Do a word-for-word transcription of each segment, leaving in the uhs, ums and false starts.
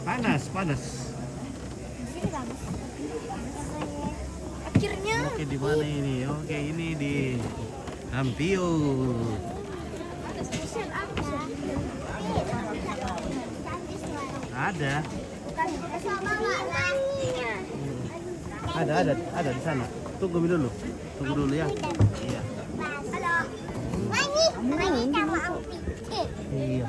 Panas, panas. Akhirnya. Oke, di mana ini? Oke, ini di Ampio. Ada. Ada, ada, ada di sana. Tunggu dulu. Tunggu dulu ya. Iya. Iya.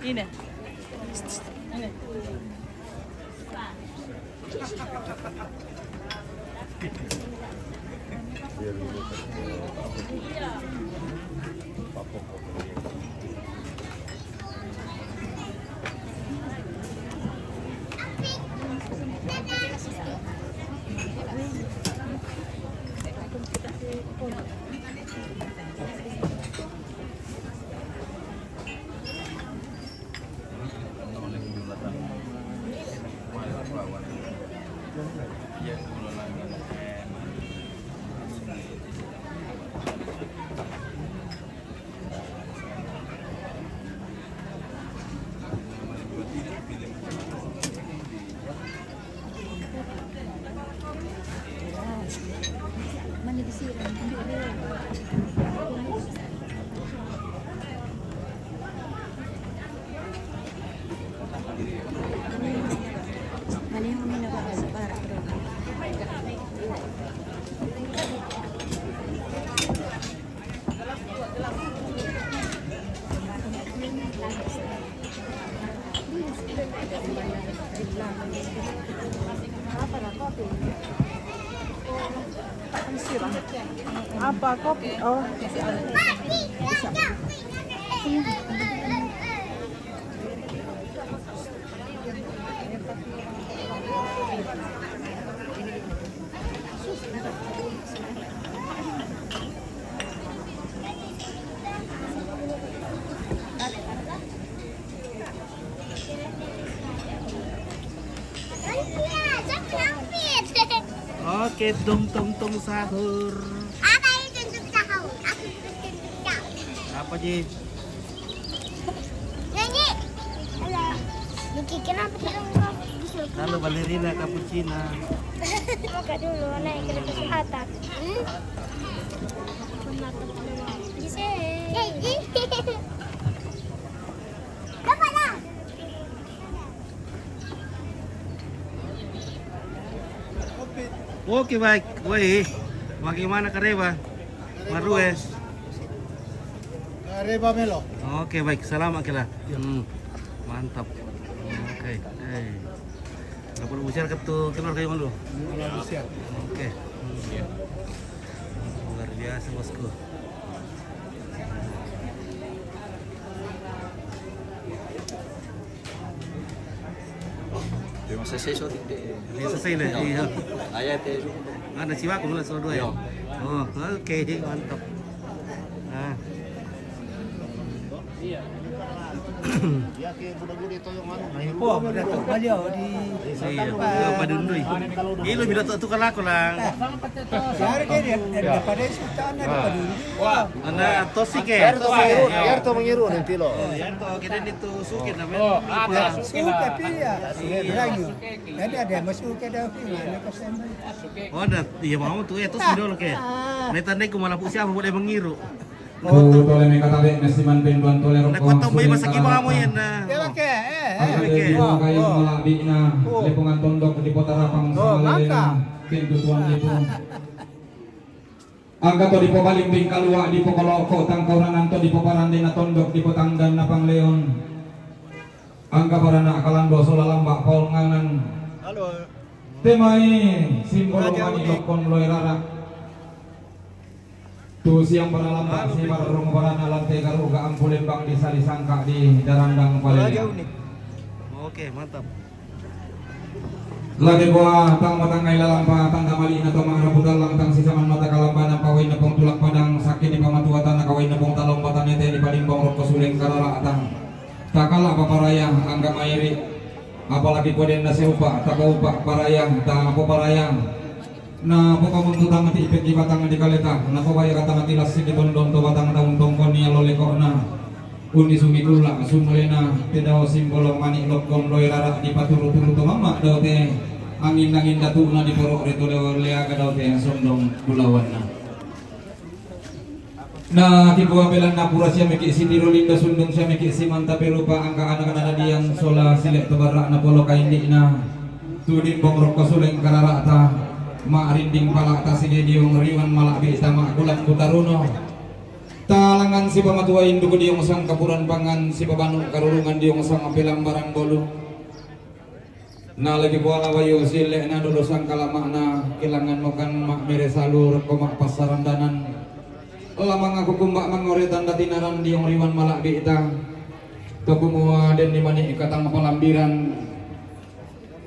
Ini. Ini. Apa kopi? Oh. Oke, tung tung tung sahur. Apa itu untuk sahur? Aku ikut untuk sahur. Apa, Ji? Nyanyi. Halo. Bikin apa kita? Halo, balerina cappuccina. Makan dulu, anak yang kena kesehatan. Giselle. Oke, baik. Woi, bagaimana Kareba? Marue. Kareba melo. Oke, baik. Selamat kela. Hmm, mantap. Oke. Hey. Dapat usiar ke tu keluarga yang dulu. Kalau usiar. Oke. Hmm. Luar biasa, bosku. Selesai syuting deh. Iya, selesai deh, iya. Ayah teh. Ada siwa aku mulai soal dua ya. Iya. Oh, oke, mantap. Ah. Iya. Oh, udah tahu beliau di Iya, iya, Padundui. Ilo bila tak tukar aku lah. Siapa ke dia? Daripada sultan ada Padundui. Wah. Mana Tosi ke? Yarto Tosi. Mangiru, Yarto Mangiru nanti lo. Yarto, kita itu Suke namanya. Suke, iya. Iya. Jadi ada yang masuk ke dalam mana kau sendiri. Oh, ada. Iya, mau tuh ya, Tosi dulu ke. Nanti tandai ku malah siapa boleh Mangiru. Ku tole mekatabe mesiman penduan tole rokong suling kararata. Angkate dua kayu malabina, lepongan tondok di potarapang samalelena, pintu tuan lipung. Angkato di pobalimbing kalua di pokoloko tangkauranan to di poparandena tondok di potangdan na pangleon. Angka barana kalando sola lamba paolnganan. Temai simbolo mani lokkon loe rara. Tu siang baralamba sibar rung barana lante garu ga ampu lembang di sali sangka di darandang pale. Oke, mantap. Lagi gua tang matangai lalampa tang damali na tomang raputal lang tang sisaman mata kalamba na pawai na pong tulak padang sakit di pamatuatan na kawai na pong talong mata nete di padimbong rokko suleng karara tang. Takala paparaya angga mairi. Apalagi koden na seupa, takaupa paraya, tapo paraya. Na popamuntu tangati ipek di batang di kaleta, na pobaya kata mati lassi di tondon to batang daun tongkon ia lolekokna. Undi sumi kulla sumulena te dao simbolo mani lokkon loi rara di paturu-turu to mamma daote. Angin-angin datu na di poro reto leo leaga daote sondong bulawanna. Na kibua belanna pura siamiki sitiro linda sundung siamiki simanta perupa angka anak nadadian sola silek tebarak na polo kaindikna. Tuding bongrok kosuleng kararata. Ma rinding palak tasige diong riwan malak bita ma kulang kutaruno. Talangan si pamatua induk diong sang kapuran pangan si pabanuk karurungan diong sang pelambaran bolu. Na lagi buana wayu sile na dulu sangkala makna kilangan mokan mak mere salur ko mak pasarandanan. Lamang aku kumbak mangore tanda tinaran diong riwan malak bita. Tokumua den ni mani katang palambiran.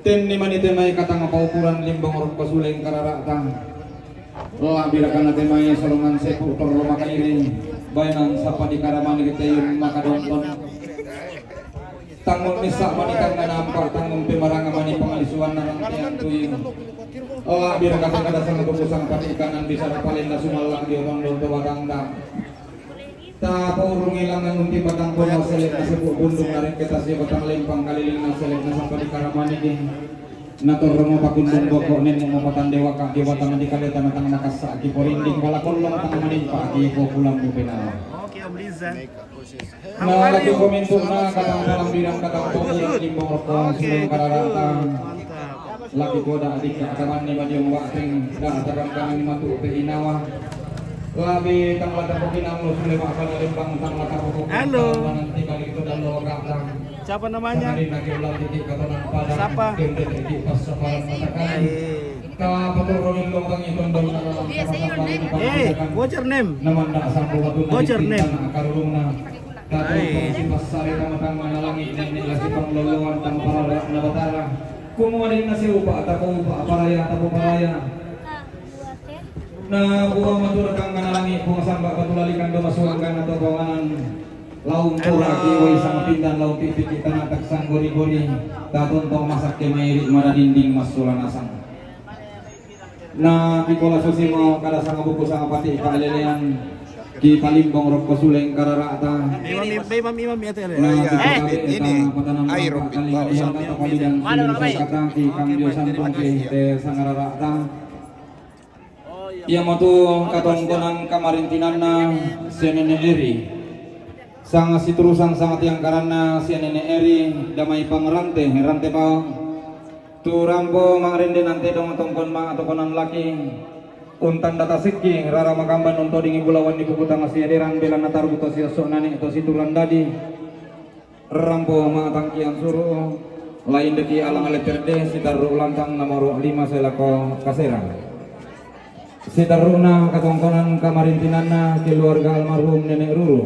Ten ni mani temai katang paukuran limbong rokko suleng kararata. Labira kana temai solongan sepu torlo makairi. Bainan sapa di karaman geteyun makadonton. Tanggung misa mani tangga nampak tanggung pemaranga mani pangalisuan narang tiang tuyu. Ola bira kata kada sang tuku sang pati kanan bisa rapalin na sumalak di otong don to batang da. Ta paurung ilangan unti batang kono selek na sepu bundung naring ketas di batang lempang kaliling na selek na sampai di karamani di. Na torro mo pakundung boko nenek mo patan dewa ka di batang di kaleta na tang makasa ki porinding kala kollong tang manimpa ki ko pulang bu penala. Oke, Om Rizal. Na lagi komintu na katang palambiran katang pokok limbong rokong suleng kararata. Lagi koda adik ka kaman ni madiong wating da atakan kaman ni matu pe inawa. Labi tang lata pokinang lo sule mak pada lembang tang lata pokok. Halo. Mananti kali itu dan lo katang. Siapa namanya? Tang di nagi ulang titik kata nang pada. Siapa? Tim detik di pas separan katakan. Ka paturun lombangi tondong. Eh, what's your name? What's your name? Kumua ding nasi upa, tapo upa, paraya, tapo paraya. Na buah matur kang kana langi, buah samba patulalikan do masuang kana to kawanan. Laung pura kiwoi sang pindan laung pipiki tanatak sang gori-gori. Tatontong masak kemairi mada dinding mas sulanasang. Na kikola susi mau kada sanga buku sanga pati kalelean. Ki palimbong rokko suleng kararata. Imam, imam, imam ya tele. Na kita ini. Air rumpit. Kata kami dan kata kami dan kata kami kang dio santong ke te sangararata. Ia matu katongkonan kamarintinanna senene eri. Sanga siturusang sanga tiang karanna sia nene eri damai pangrante rante pao. Tu rampo mangrende nante dong tongkon ma tokonan laki. Untan data sikki rara makamban unto dingi bulawan ni puputang sia derang belanna tarubu to sia sok nani to situran dadi. Rampo ma tangkian suru lain deki alang ale perde sitarru lantang nomor lima selako kasera. Sitarru'na katongkonan kamarintinanna keluarga almarhum Nenek Ruru.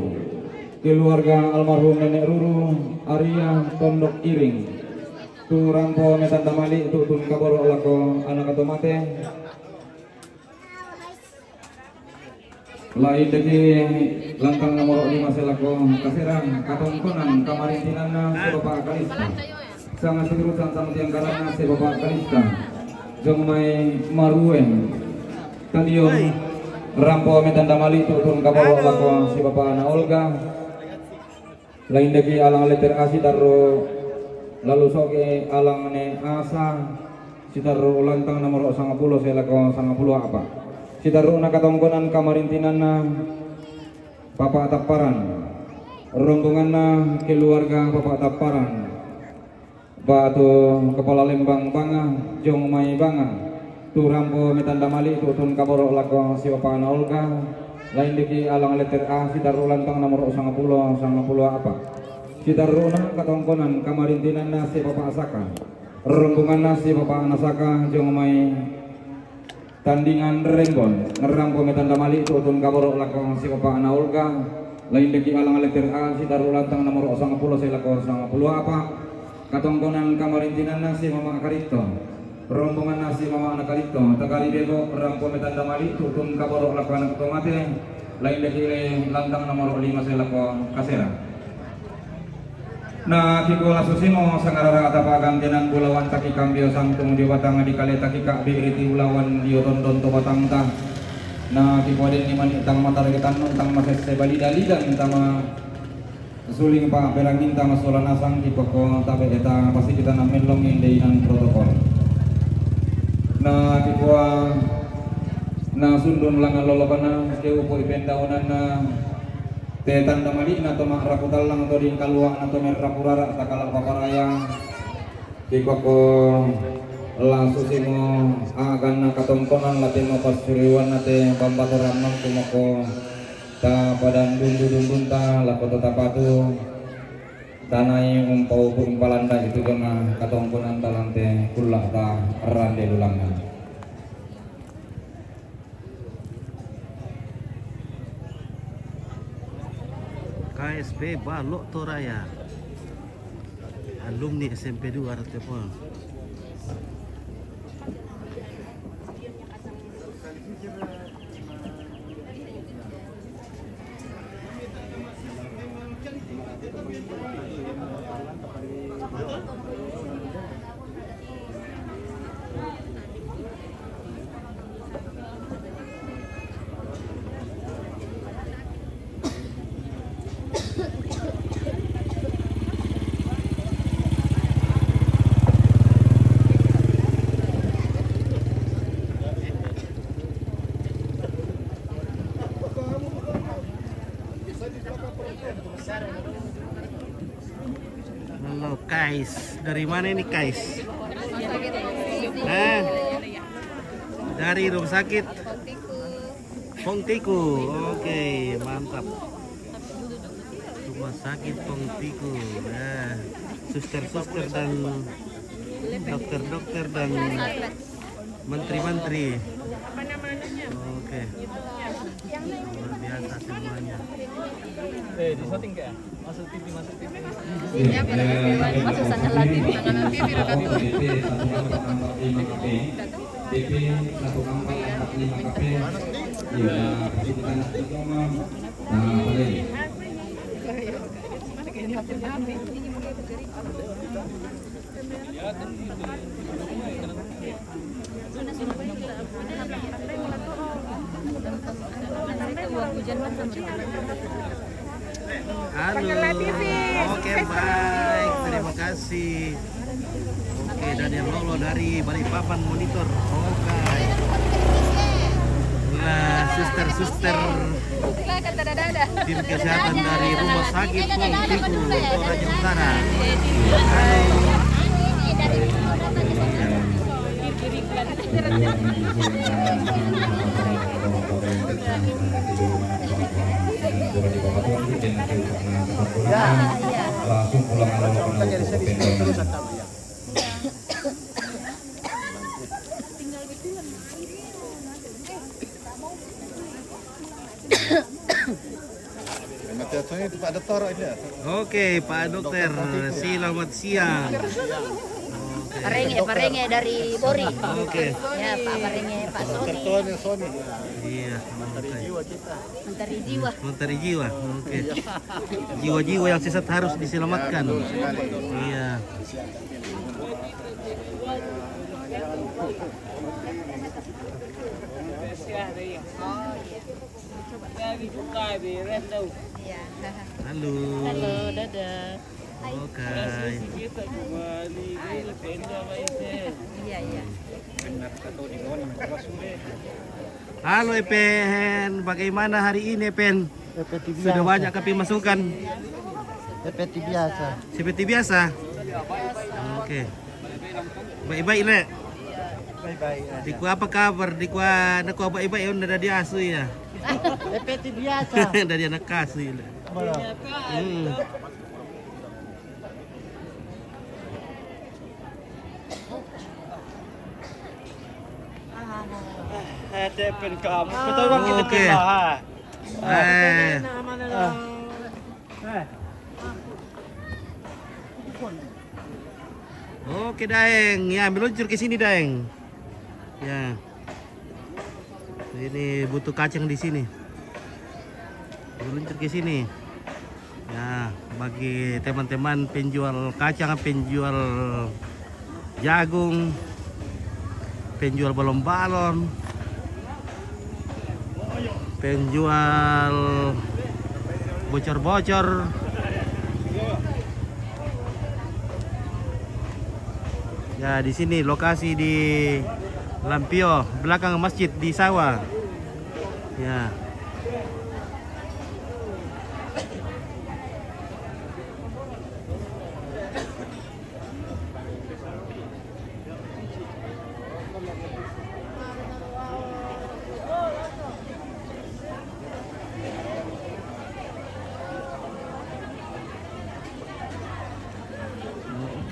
Keluarga almarhum Nenek Ruru, Arya Tondok Iring. Tu rampo me tanda mali' tu'tun kaboro' lako ana' katomate. Lain deki lantang nomoro' lima se lako kasera, katongkonan kamarintinanna si Bapa' Kalista. Sanga situru' santang tiang karanna si Bapa' Kalista. Jong mai Maruen. Tadiong rampo me tanda mali' tu'tun kaboro' lako si Bapa'na Olga. Lain deki alang letter A sitarru' lalu soge alang ne asa sitarru' lantang nomoro' sangapulo se lako sangapulo a'pa'. Sitarru'na katongkonan kamarintinanna Papa' Tapparan. Rombonganna keluarga Papa' Tapparan. Ba'tu kepala lembang banga, jong mai banga. Tu rampo me tanda mali' tu'tun kaboro' lako si Bapa'na Olga. Lain deki alang letter A sitarru' lantang nomoro' sangapulo, sangapulo a'pa'. Sitarru'na katongkonan kamarintinanna si Bapa' Saka. Rombonganna si Bapa'na Saka, jong mai Tandingan Rembon, ngerrampo me tanda mali' tu'tun kaboro' lako si Bapa'na Olga. Lain deki alang letter A sitarru' lantang nomoro' sangapulo se lako sangapulo a'pa'. Katongkonan kamarintinanna si Mama' Karitto. Rombonganna si Mama'na Karitto. Takali bebo rampo me tanda mali' tu'tun kaboro' lako ana' katomate. Lain deki lantang nomoro' lima se lako kasera. Na kikua la susimo sangarara atapa gantenan bulawan taki kambio santung dio batang di kale taki ka'bi riti bulawan dio tondon to batangta. Na kikua denni mani' tang mataragetannun tang masesse balida-lidan tama suling pa peranginta masola nasang kipoko tabe eta pasti kita na mellong inde inan protokol. Na kikua na sundun langan lolokona ke upu' i pendaunanna Te tanda mali'na to ma'rapu tallang to dingkalua'na to merrapu rara' takala' paparaya. Kikokko la susimo a'ganna katongkonan la te mapassuriwanna te bambatorang mangku mako ta padan dundu-dundunta lako to tapatu tanai umpaupu' umpalanda'i tu jama katongkonan talante kulla' ta rande lulangngan. K S P Balok Toraya. Alumni S M P dua Artepol. Halo, Kais. Dari mana ini, Kais? Eh, dari rumah sakit Pongtiku. Oke, mantap. Rumah sakit Pongtiku. Ya. Suster-suster dan dokter-dokter dan menteri-menteri. Oke. Luar biasa semuanya. Eh, di syuting, Kak? Masuk T V, masuk T V. Iya, pada T V lain. Masuk sana lah T V. Tangan T V, Raka tuh. T P satu empat empat lima K P. T P satu empat empat lima K P. Iya, pasti kita nak tiga, Mam. Nah, boleh. Halo. Oke, baik. Terima kasih. Oke, Daniel Lolo dari Balikpapan Monitor. Oke. Nah, suster-suster. Tim kesehatan dari Rumah Sakit Pongtiku, Toraja Utara. Langsung pulang. Oke, Pak Dokter, selamat siang. Parenge, parenge dari Bori. Oke. Ya, Pak Parenge, Pak Sony. Iya, oke. Menteri jiwa. Menteri jiwa. Oke. Jiwa-jiwa yang sesat harus diselamatkan. Iya. Halo. Halo, dadah. Oke. Iya, iya. Halo Epen, bagaimana hari ini Epen? Sudah banyak kami masukkan. Seperti biasa. Seperti biasa? Oke. Baik-baik, Le. Baik-baik aja. Diku apa kabar? Diku, ah, naku baik-baik, ya, udah dari asu ya. Seperti biasa. Dari anak asu, Le. Belum. Hmm. Eh, Epen kamu. Kita orang kita Oke. Pernah, ha? Eh. Eh. Oke, Daeng. Ya, meluncur ke sini, Daeng. Ya. Ini butuh kacang di sini. Meluncur ke sini. Ya, bagi teman-teman penjual kacang, penjual jagung, penjual balon-balon, penjual bocor-bocor. Ya, di sini lokasi di Lampio, belakang masjid di sawah. Ya.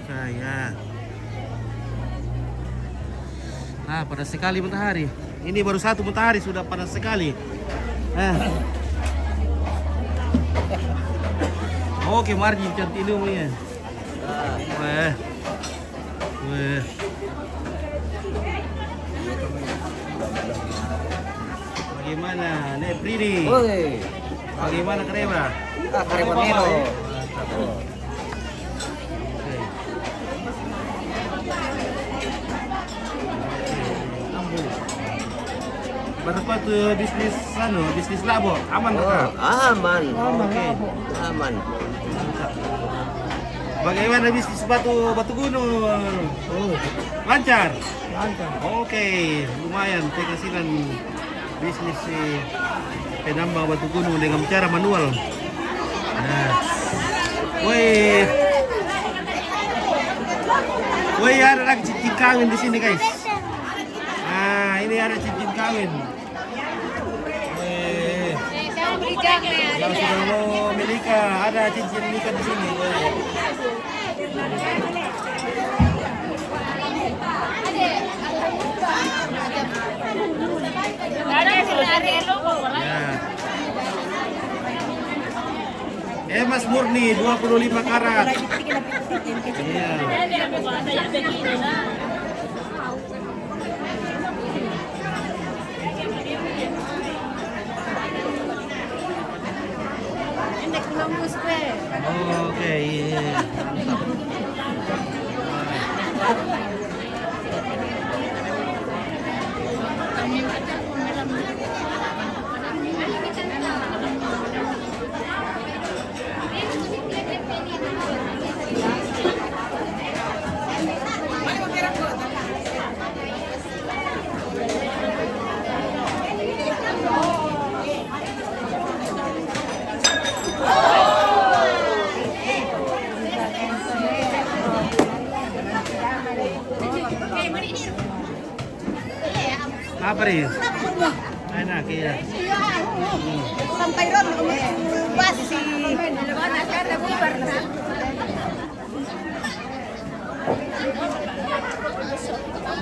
Saya. Ah, panas sekali matahari. Ini baru satu matahari sudah panas sekali. Ah. Oke, marji cantik ini, ya. Weh. Weh. Bagaimana, Nek Prini? Woi. Bagaimana kareba? Ah, kareba melo. Mantap. Oke. Berapa tuh bisnis, anu, bisnis labo? Aman, oh, kah? Aman. Oke. Aman. Mantap. Bagaimana bisnis batu, batu gunung? Oh. Lancar? Lancar. Oke, lumayan penghasilan bisnis si penambang batu gunung dengan cara manual. Nah. Woi. Woi, ada lagi cincin kawin di sini, guys. Nah, ini ada cincin kawin. Woi. Yang sudah mau menikah, ada cincin nikah di sini. Woi. Ya. Emas murni dua puluh lima karat. Iya. Oke, iya, iya, iya. Mantap. Apa nih? Enak, iya. Sampai ron, basi.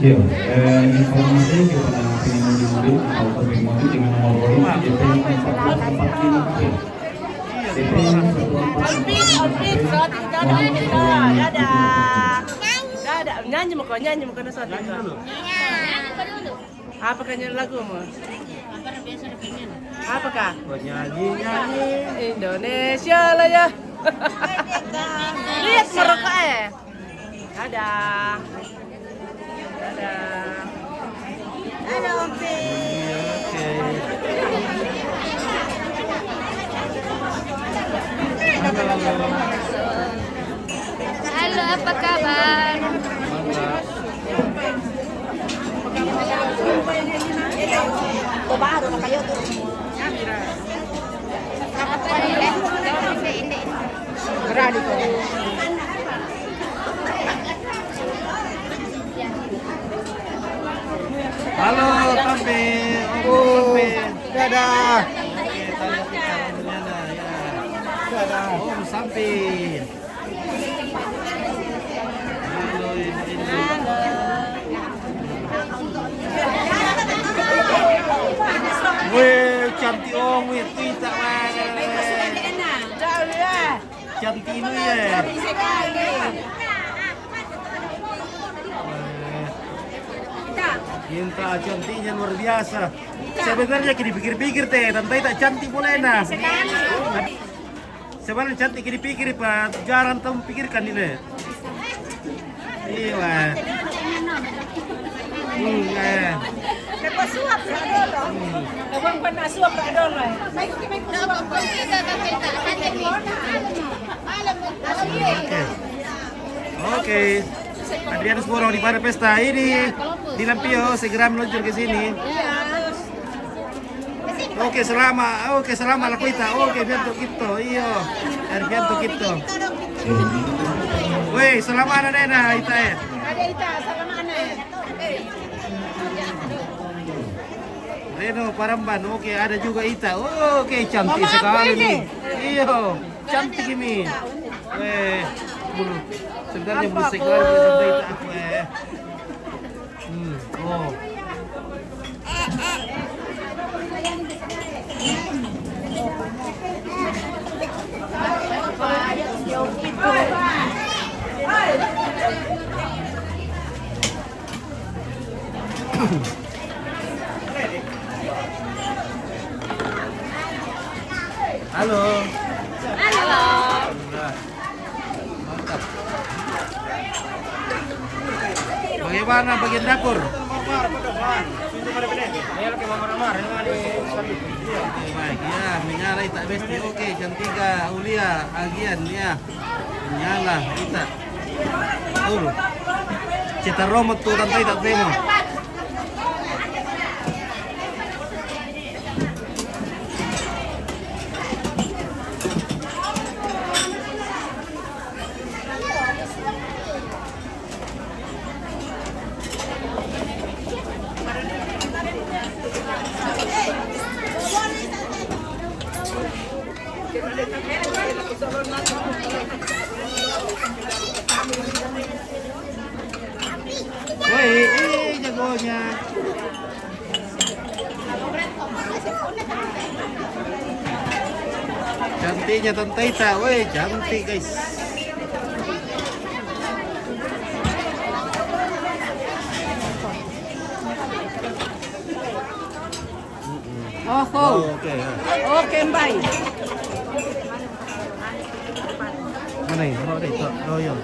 Ya, eh, informasi kepada pengemudi mobil atau pengemudi dengan nomor polisi D P empat belas empat lima P. D P empat belas empat lima P. Mohon tolong diperhatikan. Dadah. Nyanyi mau kau, nyanyi mau kau, nyanyi dulu. Apa kan lagumu? Apakah? Penyanyi-nyanyi Indonesia lah ya. Lihat merokok eh. Dadah. Dadah. Halo, Om Pi. Halo, apa kabar? Mantap. Halo, Tampi. Om Sampi. Dadah. Om Sampi. Weh, cantik Om, weh, itu tak weh. Cantik ini ya. Weh. Cinta cantiknya luar biasa. Sebenarnya kini pikir-pikir teh, tante tak cantik boleh nah. Sebenarnya cantik kini pikir, Pak. Jarang tahu pikirkan ini. Iya. Hmm, eh. Lepas suap, Kak Dolo. Hmm. Lepas pernah suap, Kak Dolo. Oke. Oke. Adrianus Borong di mana pesta ini? Di Lampio, segera meluncur ke sini. Oke, selamat. Oke, selamat lah kita. Oke, biar tuh kita. Iyo. Biar biar tuh kita. Weh, selamat ada dah ita eh. Ada ita, selamat ada. Reno Paramban, oke, ada juga ita. Oke, cantik sekali nih. Iyo, cantik ini. Weh, bulu. Sebenarnya bulu sekali, bulu sebentar ita. Weh. Hmm, oh. Halo. Halo. Mantap. Bagaimana bagian dapur? Oke, baik. Ya, menyala ita besti. Oke, jam tiga, Aulia, Agian, ya. Menyala ita. Tur. Cita romot tu tanta ita temo. Woi, eh, jagonya. Cantiknya tante ita, woi, cantik, guys. Oho. Oh, oke, ya. Oke, mbai. Mana ini? Oh, ada itu. Oh, iya.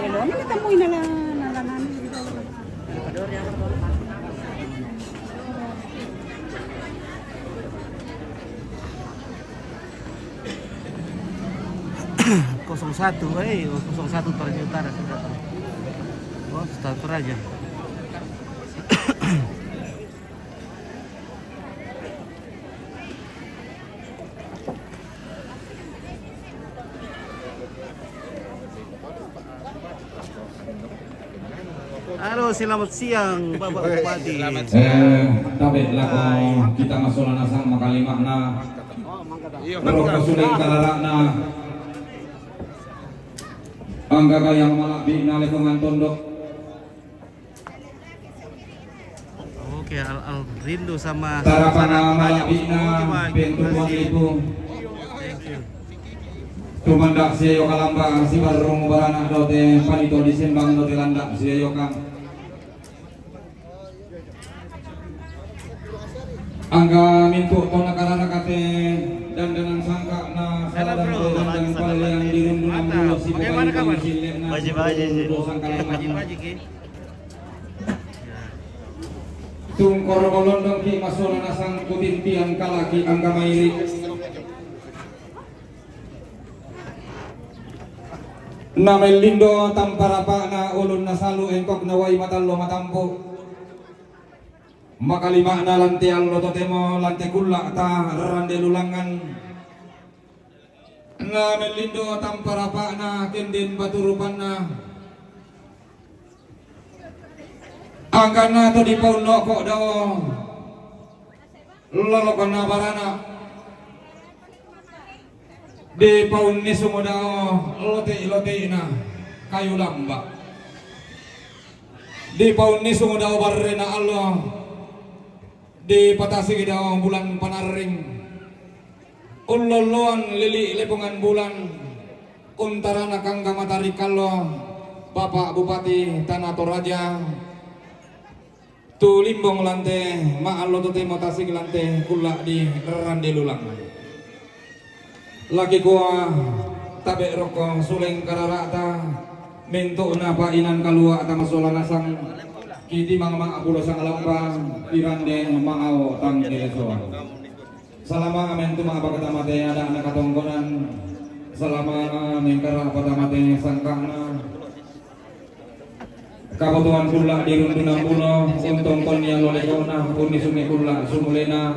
Ini ketemu ini lah, nah, nah, nah. Kosong satu, eh, kosong satu Toraja Utara sudah. Oh, sudah Toraja. Halo, selamat siang, Bapak Bupati. Selamat siang. Eh, tabe lako kita masuk lanasang makalimana. Iya, Roko suling kalalakna. Angga kayang malak bina lekongan tondok. Oke, Al, Al rindu sama Tarapana malak bina bentuk wang ipung. Thank you. Tumanda' siayo kalamba, sibarrung barana' dao te palito disembang dao te landa' siayo kang. Angga mintu' to nakararaka te dandanan sangka' na saladang te dandanan palelean di rundunan bulo sipobalikang sille'na. Baji-baji sih. Dosang kalaman. Tungkor bolondong ki' masola nasang kutintian kalaki' angga maili'. Na mellindo tamparapa'na ulun nasalu engkok na wai matallo matampu'. Makalima'na lan te allo totemo lan te kulla' ta rande lulangngan. Na mellindo tamparapa'na kenden batu rupanna. Angkanna to dipaunno'ko' dao lolokonna barana', dipaunnisung dao lote'-lote'na kayu lamba', dipaunnisung dao barrena allo, dipatasigi dao bulan panarring. Ullolloan lili' lepongan bulan, untarana kangga matari kallo, Bapa' Bupati Tana Toraja, tu limbong lan te ma'allo totemo tasik lan te kulla' di rande lulang. Lagi kua tabe' rokko suleng karara'ta, mintu'na pa'inan kalua'ta masola nasang, kitimang ma'apulo sangalampa, irande ma'ao tangkilesoan. Salama' amen tu ma'apa katamate ada'na katongkonan, salama' amen kara'apa tamate sangka'na. Kabutuhan kulla' di rundunan bulo, untong kon ia loleko'na, unnisungi kulla' sumulena.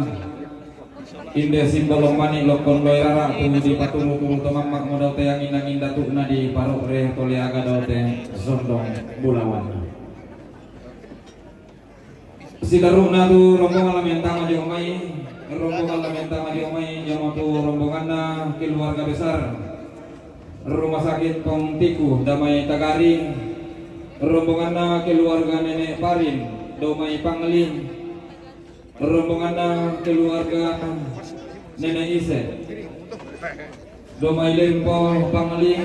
Inde simbolo mani lokkon loe rara tu dipaturu-turu to mamma' modau te angin-angin datu'na di paro're to leaga dao te sondong bulawanna. Sidaru'na tu rombongan la mentama dio mai, rombongan la mentama dio mai, iamotu rombonganna keluarga besar Rumah Sakit Pong Tiku dao mai Tagari, rombonganna keluarga Nenek Parin dao mai Pangli, rombonganna keluarga Nenek Ise dao mai Lempo Pangli,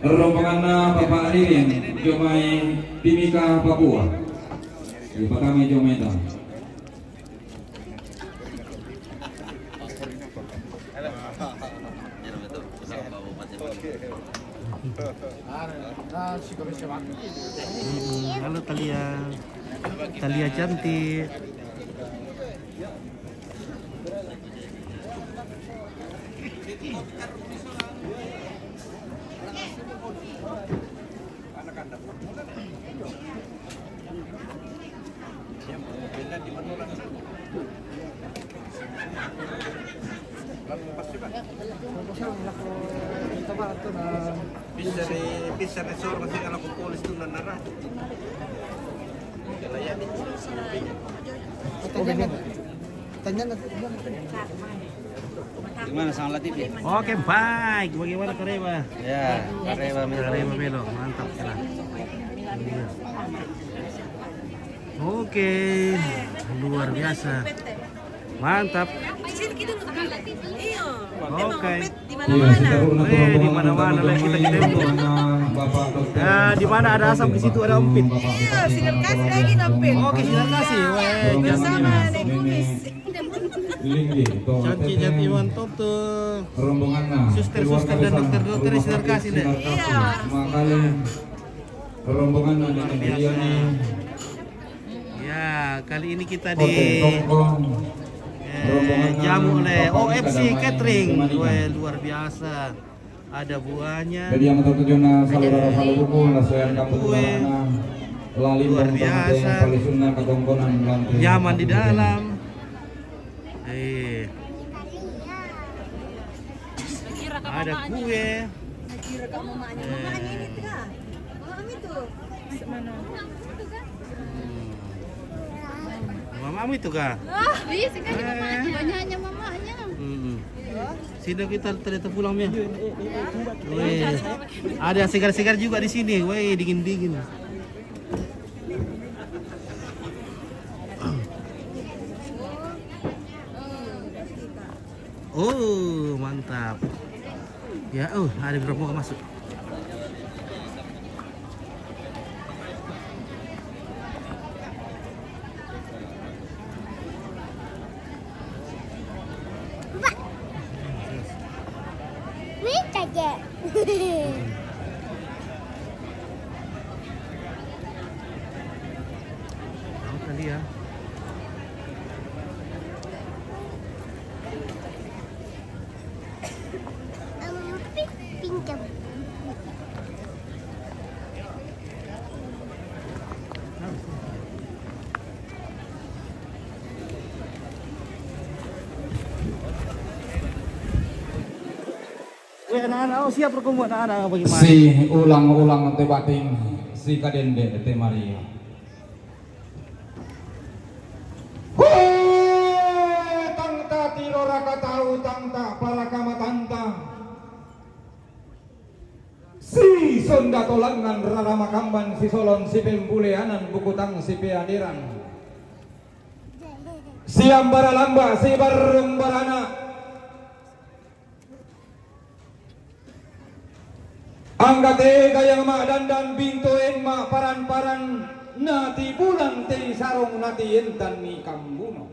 rombonganna Bapak Ririn dao mai Timika, Papua. Ipatamai dao mai ta. Hmm, halo Talia. Talia cantik. Fishery, fishery resort kasi kalau ko polis tu nanara. Tanya na, tanya na. Gimana, sangat latif ya? Oke, baik. Bagaimana Kareba? Ya, Kareba Melo. Kareba Melo, mantap kena. Iya. Oke, luar biasa. Mantap. Oke. Di mana-mana. Eh, di mana-mana lah kita ketemu. Ya, di mana ada asap, di situ ada ompit. Iya, sinar kasih lagi nampil. Oke, sinar kasih. Weh, bersama Nek Kumis. Cantik, cantik, mantap tuh. Suster, suster dan dokter, dokter sinar kasih deh. Iya. Rombongan ada yang biasa. Ya, kali ini kita di, eh, jamu oleh O F C Catering. Weh, luar biasa. Ada buahnya. Jadi yang tertuju na saudara saluruku, na soyan kampung kue. Luar biasa. Nyaman di dalam. Eh. Ada kue. Lagi rekam mamanya. Mamanya ini tuh. Mama itu. Mana? Hmm. Mamamu itu kah? Ah, iya, sekarang mamanya. Banyaknya mamanya. Hmm. Sini kita ternyata pulang, Mia. Weh, ada segar-segar juga di sini. Weh, dingin-dingin. Oh, mantap. Ya, oh, ada berapa masuk? Wih, kaget. Tahu kali ya. Em, pi-, pinjam. Weh, anak-anak, oh, siap berkumpul anak-anak bagaimana? Si ulang-ulang te bating, si kadende te maria. Hue, tangta tiro raka tau, tangta paraka matanta. Si sonda tolangan rara makamban, si solon si pembuleanan, bukutang si peaderan. Si ambara lamba, si barrung barana. Angga te gayang ma dandan, bintoen ma paran-paran, nati bulan te sarong, nati entan ni kambuno.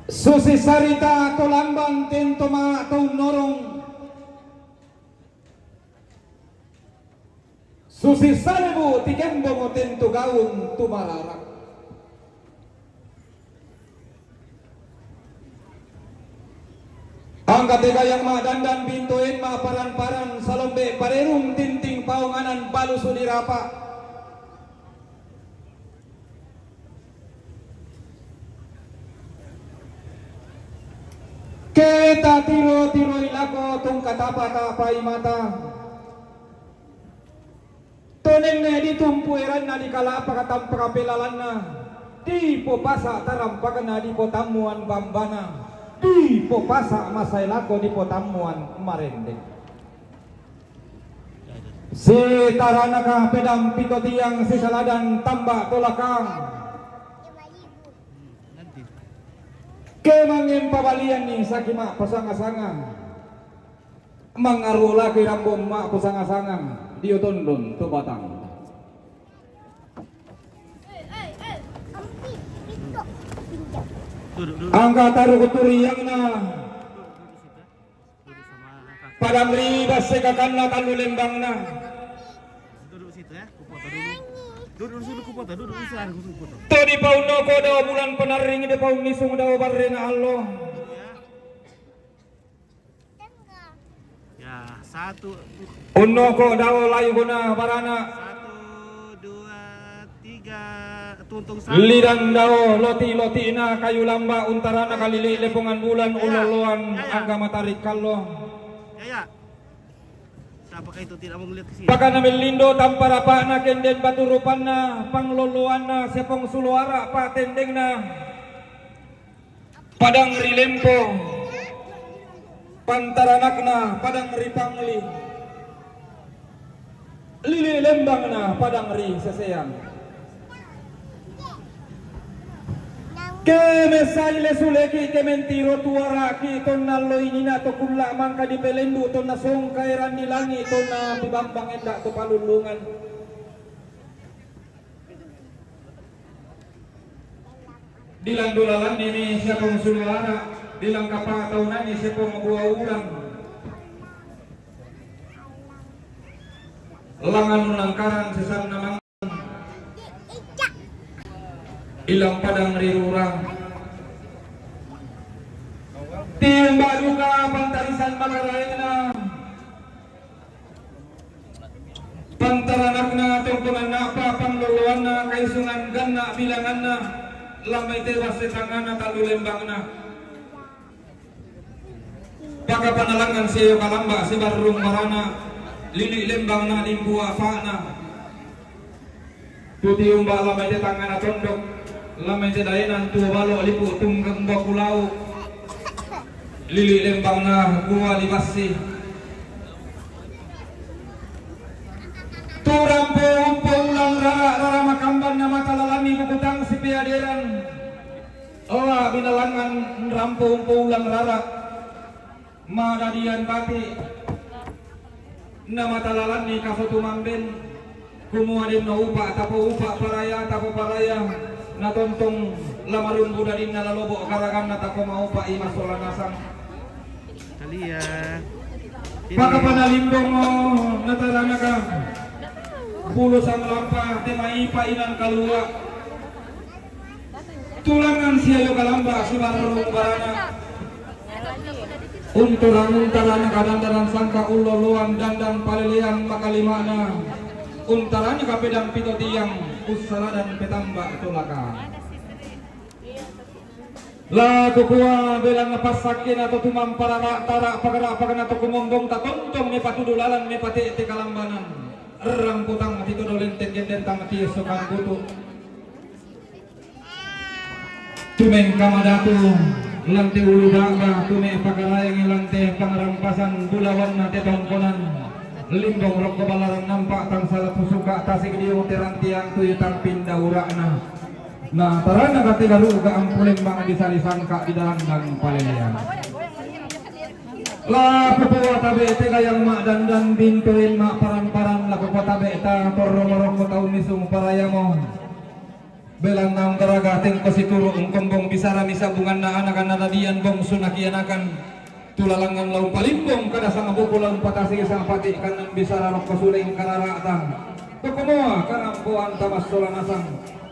Susi sarita to lambang tento ma to norong. Susi salebu tikembong tento gaung tumararak. Angga te gayang ma dandan, bintoen ma paran-paran, salombe parerung tinting paonganan balu sudi rapa. Keta tiro-tiroi lako tungka tapa-tapai mata. Tonenne ditumpu eranna, dikalapa katampa kapelalanna, dipopasa tarampakna, dipotammuan bambana, dipopasa masai lako dipotammuan marendeng. Sitaranaka pedang pito tiang, sisaladan tamba tolakang. Kemangem pabalianni sakima pasanga-sanga. Mangaruo lako rambo ma pasanga-sanga dio tondon to batang. Angka taru kuturiangna. Padang ri basse kakanna tallu lembangna. Duduk situ ya, ku foto dulu. Duduk dulu, ku foto, duduk dulu, ku foto. To dipaunno ko dao bulan penarring, dipaunnisung dao barrena allo. Ya, satu. Unno ko dao layuguna barana. Satu, dua, tiga, tuntung satu. Lidan dao loti-lotina kayu lamba, untarana kalili lepongan bulan, uloloan angga matarik kallo. Ya, ya. Siapakah itu tidak mau ngeliat ke sini? Pakana mellindo tampa rapana, kenden batu rupanna, pangloloanna sepong suloara patendengna. Padang ri lempo, pantaranakna padang ri pangli, lili lembangna padang ri sesean. Ke messai lesuleki, ke mentiro tuaraki, tonna alloi nina to kulla mangka dipelendu, tonna songka eran di langi, tonna pibambang enda to palullungan. Dilang dolalannimi siapong suloara, dilang kapataunanni siapong bua ulang. Langan nangkaran sesanna mangan. Ilang padang ri rurang. Tiumba duka pantarisan makaraengna. Pantaranakna, tongkonanna, apa pangloloanna, kaisungan ganna bilanganna, lamai te basse tangana tallu lembangna. Pakapanalangan seyo kalamba, sibarrung barana, lili lembangna, limbu apana. Tutiumba lamai te tangana tondok, lamai te daenan tuo balo lipu tunggang bakulau, lili lembangna gua libassi. Turampo umpo ulang rara, rara makambanna mata lalanni bukutang sipeaderan. Ella binalangan nrampo umpolang rara, madadian bati', na matalalanni kaso tumamben, kumua denno upa' tapoupa' paraya tapoparaya, na tontong la marumbu dadinna la lobo' garaganna tapomaupa'i massola nasang. Talia. Pakapana limbongo nataranaka, pulo sanglampa te maipa inan kalua'. Tulangan siayo kalamba sibarrung barana. Untorang untarana kadandaran sangka ulloloan dandang palelean makalimana. Untarana kapedang pito tiang ussaladan petamba tolaka. La kukua belanna passakkena to tumampara ra'tara pagara-pagana to kumombong tatontong mepatudu lalan mepate'te kalambanan. Errang putang tito dolenteng gendentang tiesso kambutu. Tumengka madatu lante ulu da'ba, tume pakarayangi lante pangarampasan bulawanna te tongkonan. Limbong rokko balaran nampa tangsala pusuka tasik diong terang tiang tuyu tampin daura'na. Na taranna kate garuga ampuleng mangdisali sangka di dalandang palelean. La kupua tabe te gayang ma'dandan bintoin ma'paran-paran la kupua tabe ta torro morokko tau misung parayamo. Belanna ungkaraga tengko situru' ungkombong bisara misabunganna anakan nadadian bongsu nakianakan. Tulalangan la umpalimbong kada sangbuku la umpatasi sangpati kannan bisara rokko suleng karara'ta. Kokomoa karampoanta massola nasang.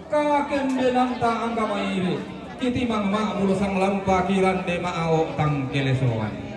Kakendenanta angka mairi. Kitimang ma'bulo sanglampa kirande ma'ao tangkelesoan.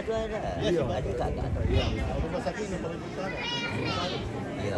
Iya. Ada kakak. Iya. Rumah sakit yang paling utara. Iya.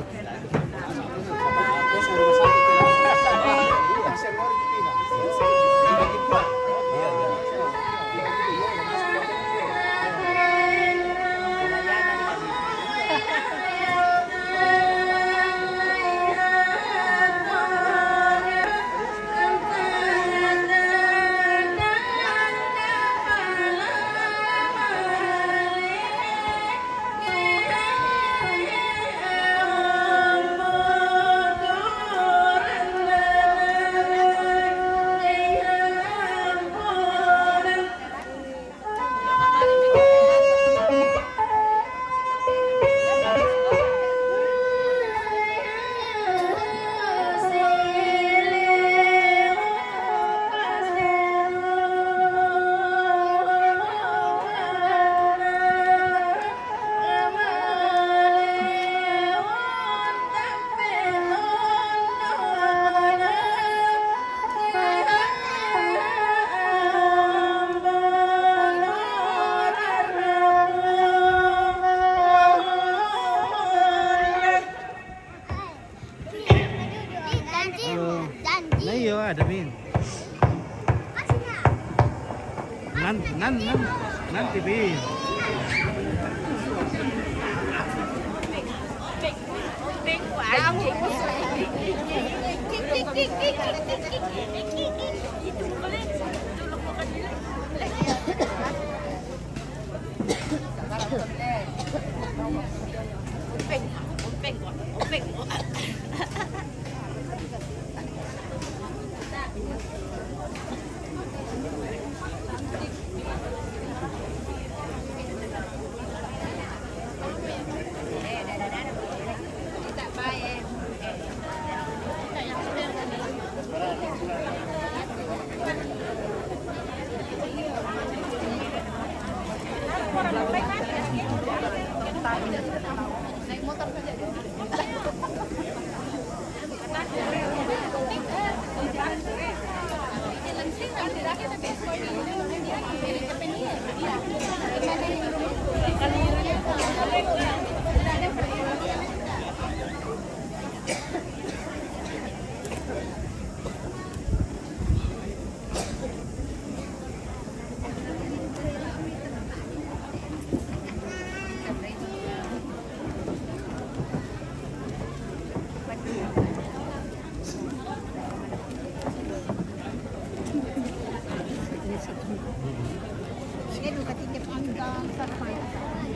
Halo. Nah, iya, ada, Min. Nan, nan, nan, nanti, Min.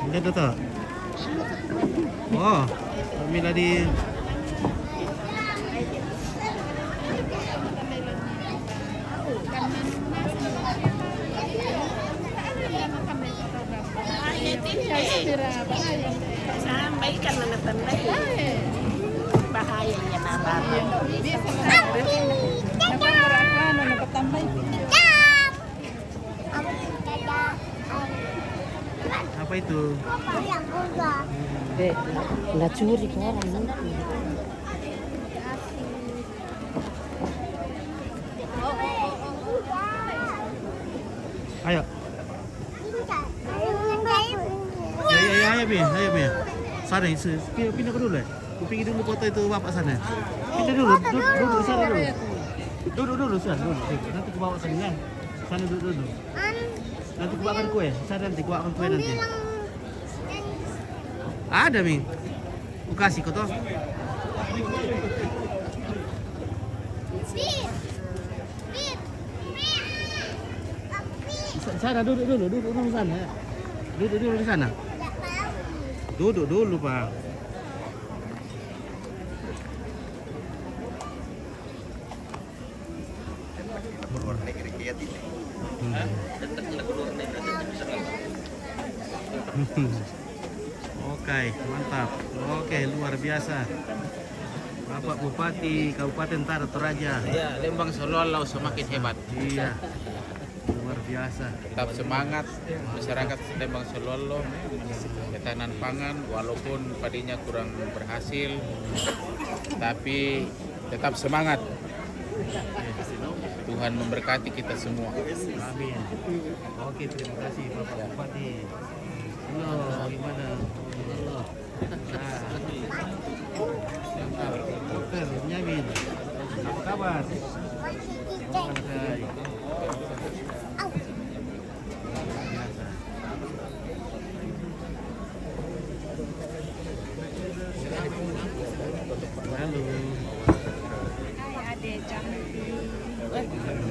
Hindi to to. Oh, pamila di. Tambay ka na natambay. Bahaya niya na bata. Apa itu? Eh, nacuri ko orang. Ayo. Ya, ya, ya, ayo, Pi, ayo, Pi. Sana, se-, pi-, pindah ke dulu, eh. Kupingin dulu foto itu bapak sana. Pindah dulu, du-, duduk sana dulu. Duduk dulu, sana dulu. Nanti ku bawa sini, ya. Sana duduk dulu. Nanti ku bawakan kue. Sana nanti ku bawakan kue nanti. Ada, Mi. Ku kasih kau tuh. Sa-, sana duduk dulu, duduk dulu sana. Duduk dulu di sana. Duduk dulu, Pak. Oke, mantap. Oke, luar biasa. Bapak Bupati Kabupaten Tara Toraja. Ya, Lembang Sololo semakin hebat. Iya. Luar biasa. Tetap semangat masyarakat Lembang Sololo, ketahanan pangan, walaupun padinya kurang berhasil, tapi tetap semangat. Tuhan memberkati kita semua. Amin. Oke, terima kasih Bapak Bupati. Halo, gimana? Halo. Nah. Mantap. Dokter Yamin, apa kabar? Santai. Biasa. Halo. Hai, Ade cantik. Eh,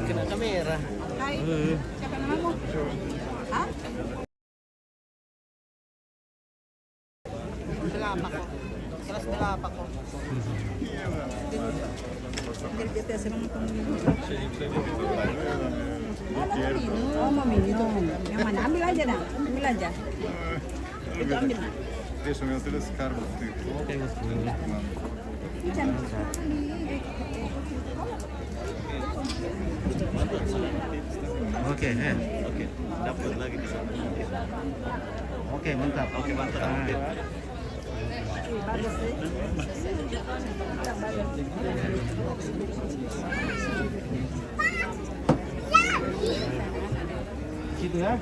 kena kamera. Hai. Eh. Siapa namamu? Hah? Berapa kok? Kelas berapa kok? Jadi dia biasa nonton. Oh, mau minum. Yang mana? Ambil aja, dah. Ambil aja. Itu ambil. Deixa eu ver se eles cargam. Oke, bosku. Oke, eh. Oke, dapat lagi di sana. Oke, mantap. Oke, mantap. Ah. Situ ya.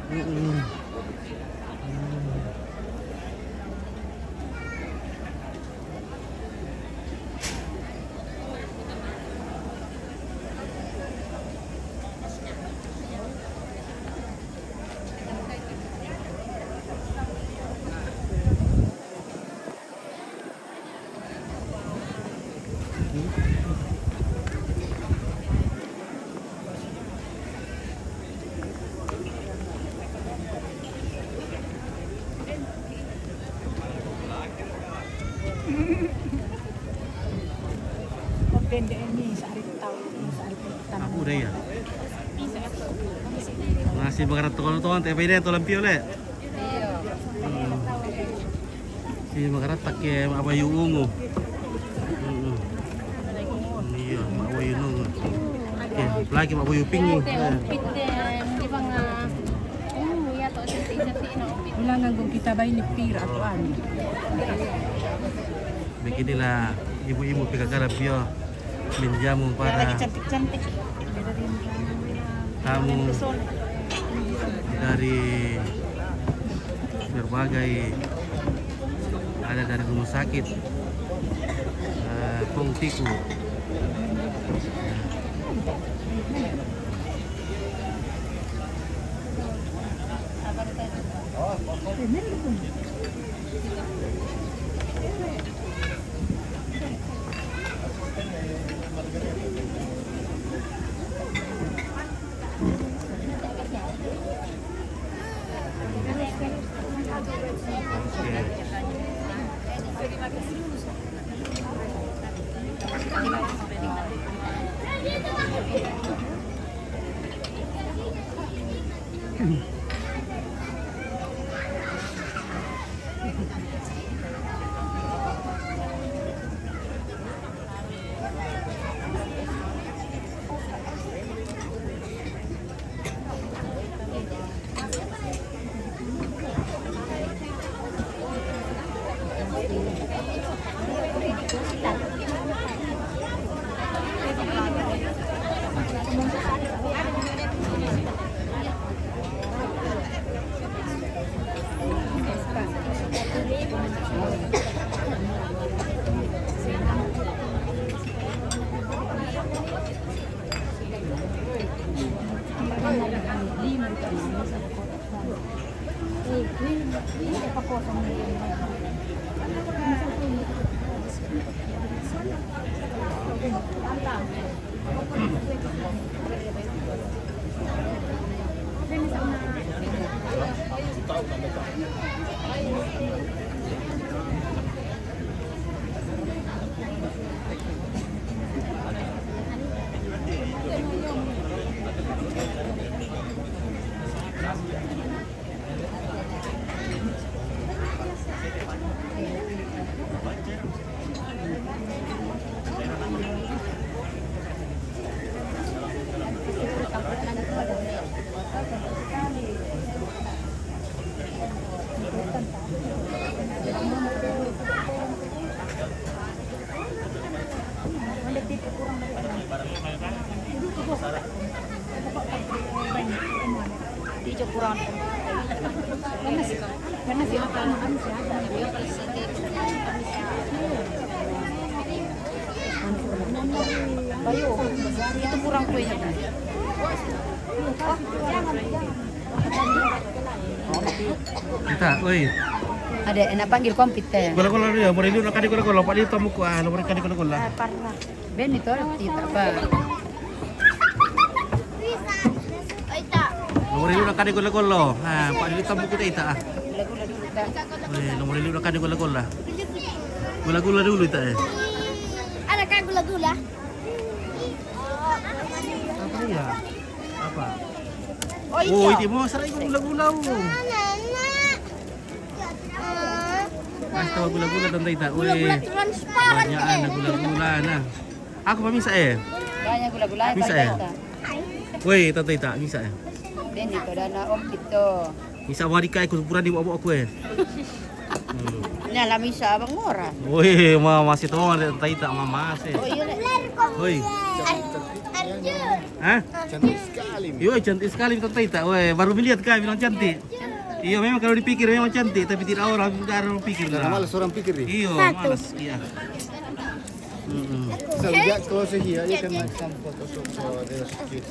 Mm-mm. Aku udah ya. Masih mengerti kawan-kawan, tapi ini tuh lampion, Le. Iya. Hmm. Si Makarat take Mak Bayu ungu. Mm-mm. Iya, Mak Bayu ungu. Oke, lagi Mak Bayu pink nih. Iya, teh, umpit teh, di banga. Oh, iya, toh, cantik-cantik, nah, umpit. Ulangan kong kita bayi ni pira atau anu. Beginilah ibu-ibu pika garap yo. Menjamu para tamu dari berbagai, ada dari rumah sakit, eh, Pong Tiku. Itu kurang kuenya. Ita, oi. Ada, enak panggil kompit teh. Gola-gola dia, mau rindu nak kadi gola-gola, pak dia tamu ku, ah, nomor kadi gola-gola. Ah, parah. Beni to, ita apa? Nomor rindu nak kadi gola-gola. Ah, pak dia tamu ku ita, ah. Gola-gola dulu, Kak. Oi, nomor rindu nak kadi gola-gola. Gola-gola dulu ita, eh. Ada kan gula-gula? Apa ya? Apa? Oh, oh, iya. Itu mau salah itu gula-gula, oh. Astaga, gula-gula tante ita. Gula-gula weh, transparan, banyak eh. Anak gula-gula nah. Aku pa misa eh. Banyak gula-gula. Misa eh. Tante ita. Woi, tante ita, misa eh. Beni to dana om pito. Misa wari kai ku pura di bawa aku eh. Hmm. Nyala misa abang ora. Woi, ma masih tahu ada tante ita ma masih. Oh iya. Woi. Hah? Cantik sekali. Yo, cantik sekali tante ita. Woi, baru melihat kai bilang cantik. Iya, memang kalau dipikir memang cantik, tapi tidak orang, tidak orang pikir. Karena malas orang pikir nih. Iya, malas. Iya. Mm-mm. So we get closer here, you can make some photos of uh, the street.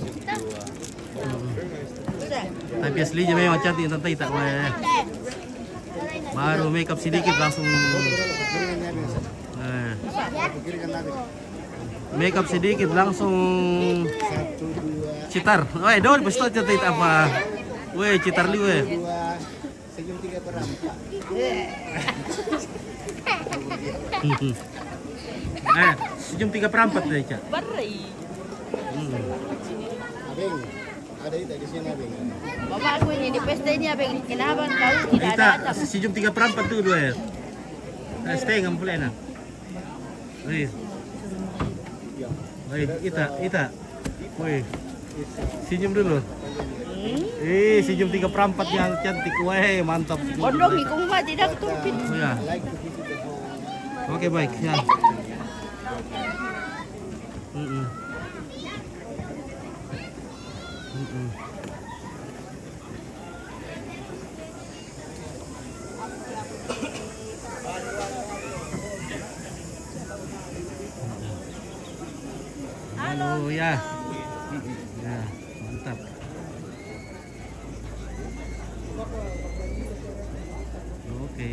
Mm-mm. Tapi aslinya memang cantik tante ita, weh. Baru makeup sedikit langsung. Eh. Makeup sedikit langsung citar. Weh, dong, pasti cantik apa? Weh, citar liu, weh. Senyum tiga per empat. Eh, senyum tiga per empat deh, Cak. Beri. Hmm. Abeng, ada ita di sini, Abeng. Bapak aku ini di pesta ini, Abeng. Kenapa kau tidak ada? Ita, datang? Senyum tiga per empat tuh, dua ya. Eh, setengah pula enak. Wih. Wih, ita, ita. Wih. Senyum dulu. Eh, senyum tiga per empat yang cantik. Weh, mantap. Bodoh, ikung mah tidak tumpit. Oh, ya. Oke, baik, ya. Mm-mm. Mm-mm. Halo, ya. Ya, mantap. Oke.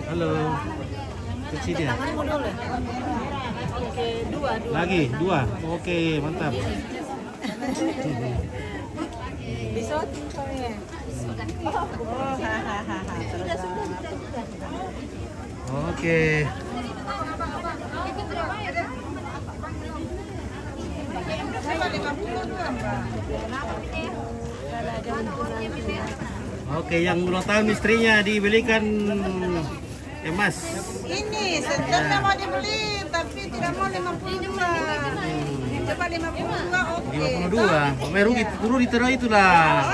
Halo. Cuci dia. Tanganmu dulu. Oke, dua, dua. Lagi, dua. Oke, mantap. Di shooting kau ya? Oh, hahaha. Sudah, sudah, sudah, sudah. Oke. Oke, yang ulang tahun istrinya dibelikan emas. Ini, sebenarnya mau dibeli, tapi tidak mau lima puluh dua. Coba lima puluh dua, oke. Lima puluh dua. Oke, rugi, rugi terus itulah.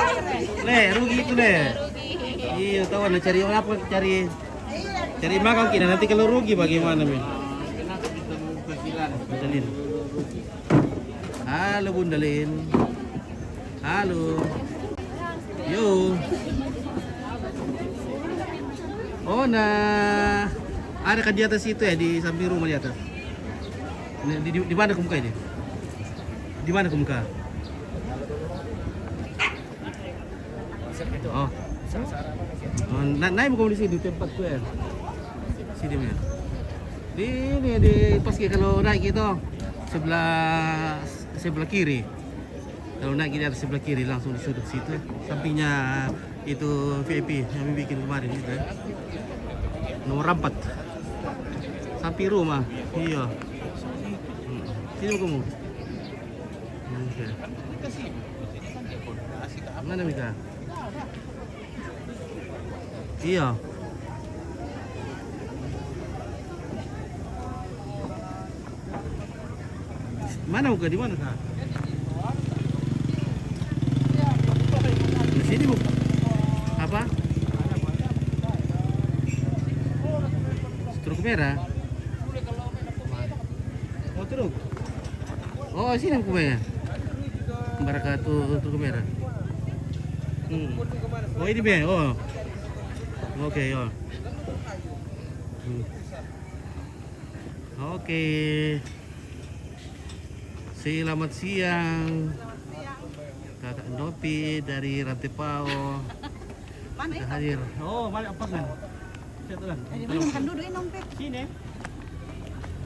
Le, rugi itu, Le. Iya, tahu ada cari apa, cari, cari makan kita. Nanti kalau rugi bagaimana, men? Bunda Lin. Halo, Bunda Lin. Halo. Yo. Oh, nah. Ada kan di atas itu ya, di samping rumah di atas. Ini di, di, di mana kamu ini? Di mana kamu? Oh. Oh, na-, naik bukan di sini, di tempat tu ya. Sini ya. Di ini, di pas kita kalau naik gitu, sebelah, sebelah kiri. Kalau naik kita sebelah kiri, langsung di sudut situ. Sampingnya itu V I P yang bikin kemarin itu ya. Nomor empat. Sampai rumah. Iya. Hmm. Sini kamu. Oke. Mana Mika? Iya. Mana buka di mana kah? Di sini buka. Apa? Truk merah. Oh, truk. Oh, sini aku bayar. Baraka tu, tu kamera. Hmm. Oh, ini be. Oh. Oke, ya. Hmm. Oke. Selamat siang. Kakak Nopi dari Rantepao. Mana itu? Hadir. Oh, balik apa kan? Saya tuh kan. Dari mana makan dulu ini, Nopi? Sini.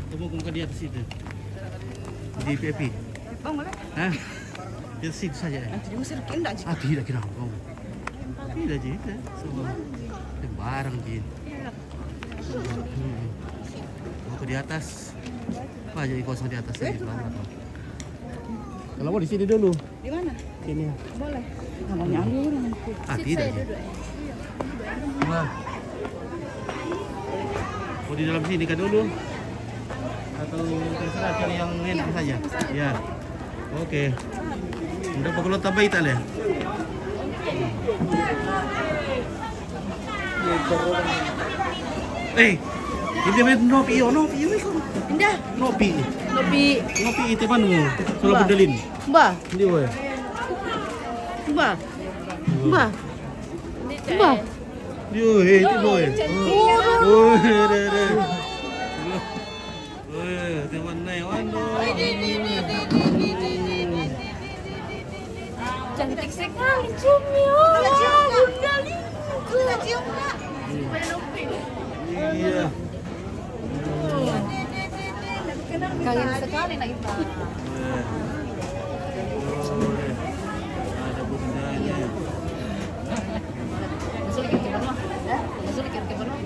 Tunggu, tunggu di atas itu. Di V I P. Bang, boleh? Hah? Di situ saja ya? Nanti diusir, indah aja. Ah, tidak kira kau. Tidak aja, tidak. Semua. Sembarang aja. Hmm. Mau ke di atas. Apa aja kosong di atas aja, Bang? Kalau mau di sini dulu. Di mana? Sini. Boleh. Namanya Ayu, namanya aku. Ah, tidak aja. Wah. Mau di dalam sini kah dulu? Atau terserah cari yang enak saja? Ya. Oke. Udah perlu tambah ital ya? Eh, ini main Nopi, oh, Nopi, ini kan. Indah. Nopi. Nopi. Nopi itu mana? Sudah Mbah. Bedelin. Mbah. Ini, woi. Mbah. Mbah. Mbah. Yo, eh, itu, woi. Turun. Woi, deh, deh. Woi, teman naik, waduh. Cantik sekali, Cumi. Oh, Bunda Linggo. Iya. Kangen sekali, nak, Ipa. Iya. Ada bundanya. Masuk lagi ke bawah. Masuk lagi ke bawah.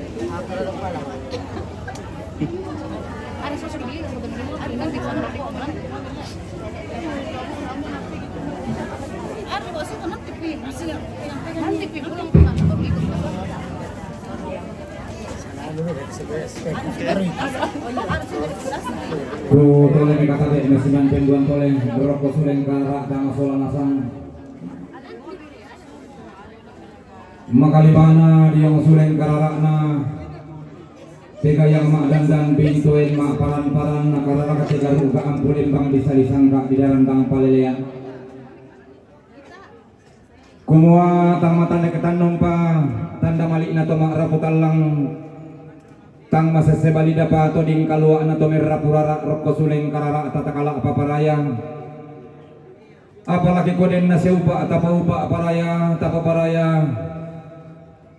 Ku tole mi kata de, mesinan penduan tole, roko suleng kara dang sola nasang. Makalibana diong suleng karara'na, tegayang ma'dandan bintoen ma'paran-paran, nakararaka tegaru ga'ampu lembang bisa disangka bidaran tang palelean. Kumua tang matanda ketannompa, tanda mali'na to ma'rapu tallang, tang masesse balidapa to dingkalua'na to merrapu rara rokko suleng karara tatakala paparaya. Apalagi ko denna seupa, tapaupa paraya, tapaparaya,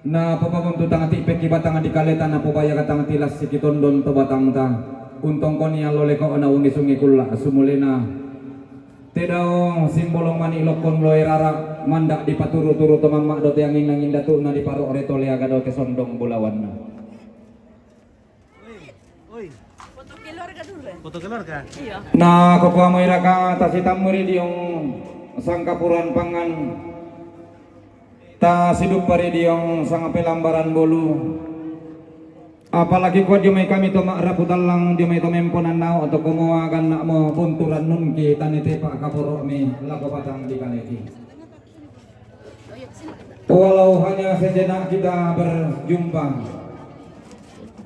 na papabuntu tang ti'pekki batang dikaleta, na pobayaka tang tilassiki tondon to batangta. Untongkoni allo leko'na unisungi kulla sumulena. Tedao simbolong mani lokkon loe rara, manda dipaturu-turu to mamma do te angin-angin datu'na diparo're to leaga do te sondong bulawanna. Foto keluarga dulu ya? Foto keluarga? Iya. Na, kokoa moi raka tasitammuri diong sangkapuran pangan, tasiduppari diong sangpelambaran bolu. Apalagi ko dio mai kami to ma'rapu tallang, dio mai to mempo nannao to komoa ganna'mo buntu rannungki, tane tepa kaporo'mi lako batang dikaleki. Walau hanya sejenak kita berjumpa,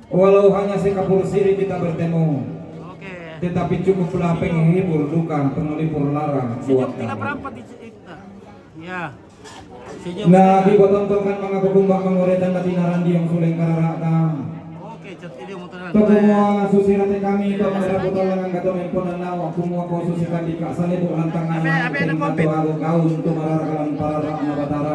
walau hanya sekapur sirih kita bertemu, oke, tetapi cukuplah penghibur duka, pengelipur lara buat kami. Sejam tiga perempat di cerita. Ya. Sejam setengah. Na, di kotontokan manga kokumba mangoretan dati narandi yang suleng kararata. Toko mua susi rate kami, to maraputan langan gato memponan nawa, kumua ko susi kandika, salebu lantangan, abe, abe, anak kopi. Gato ago gaun, tu mararakalan parara na Batara.